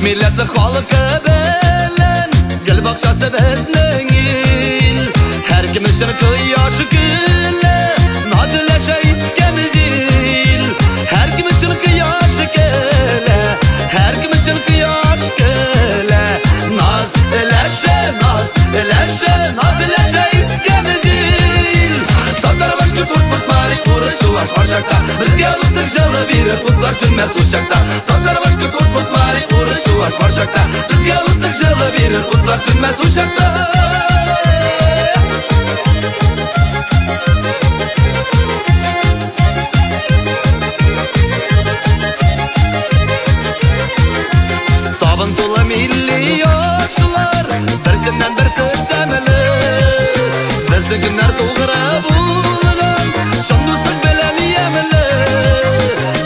милләтле халкы белән гөл бакчасы безнең ил. Һәркем өчен кояш көлә, наз өләшә искән җил. Һәркем өчен кояш көлә, һәркем өчен кояш көлә, наз өләшә, наз өләшә, наз өләшә искән җил. Татар, башкорт, удмурт, мари, урыс, чуваш бар чакта, безгә дуслык җылы бирер утлар сүнмәс учакта. Татар, башкорт, удмурт, мари, урыс, чуваш бар чакта, безгә дуслык җылы бирер утлар сүнмәс учакта. Табын тулы милли ашлар, берсеннән берсе тәмле. Безнең көннәр тугры булган, чын дуслык белән ямьле.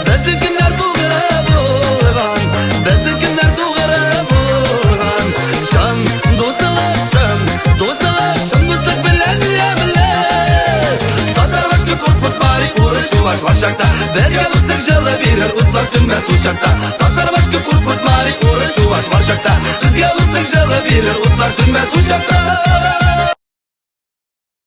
Безнең көннәр тугры булган, безнең көннәр тугры булган, чын дуслык, чын дуслык, чын дуслык белән ямьле. Татар, башкорт, удмурт, мари, урыс, чуваш бар чакта, безгә дуслык җылы бирер утлар сүнмәс учакта. Татар, башкорт, удмурт, мари, урыс, чуваш бар чакта, безгә дуслык җылы бирер утлар сүнмәс учакта.